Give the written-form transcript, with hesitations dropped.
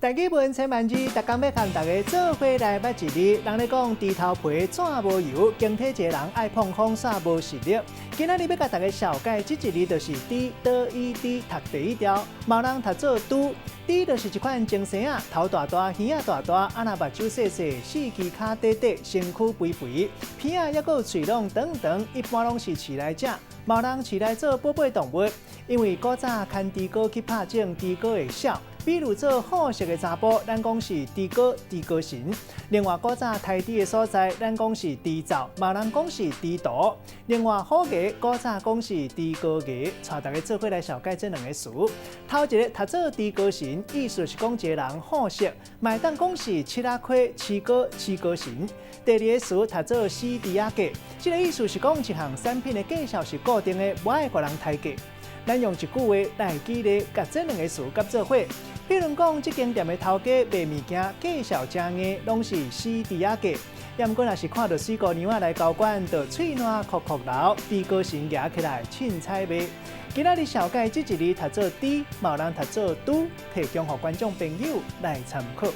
台語文千萬字，逐工欲共大家做伙來捌一字。人咧講豬頭皮紙無油，經體一個人愛膨風煞無實力。今仔日欲共大家紹介這一字，就是豬 D I 豬讀第一調，嘛有人讀做拄。豬就是一款精生仔，頭大大，耳仔大大，啊若目睭細細，四支跤短短，身軀肥肥，鼻仔猶閣有喙攏長長，一般攏是飼來食，嘛有人飼來做寶貝動物。因為古早牽豬哥去拍種，豬哥會痟。比如做好色的查埔，咱講是豬哥豬哥神；另外古早刣豬的所在，咱講是豬灶，嘛有人講是豬屠。另外虎牙古早講是豬哥牙，帶大家做伙來紹介這兩个詞。頭一个讀做豬哥神，意思是講一个人好色，嘛會當講是七仔虧飼哥飼哥神。第二个詞讀做死豬仔價，這个意思是講一項產品的價數是固定的，無愛予人抬價。咱用一句話來舉例，共這兩个詞結做伙。比如講，這間店的頭家賣物件，價數誠硬，攏是死豬仔價。猶毋過若是看著水姑娘仔來交關，就喙瀾硞硞流，豬哥神舉起來凊彩賣。今仔日紹介這一字讀做豬，嘛有人讀做拄，提供予觀眾朋友來參考。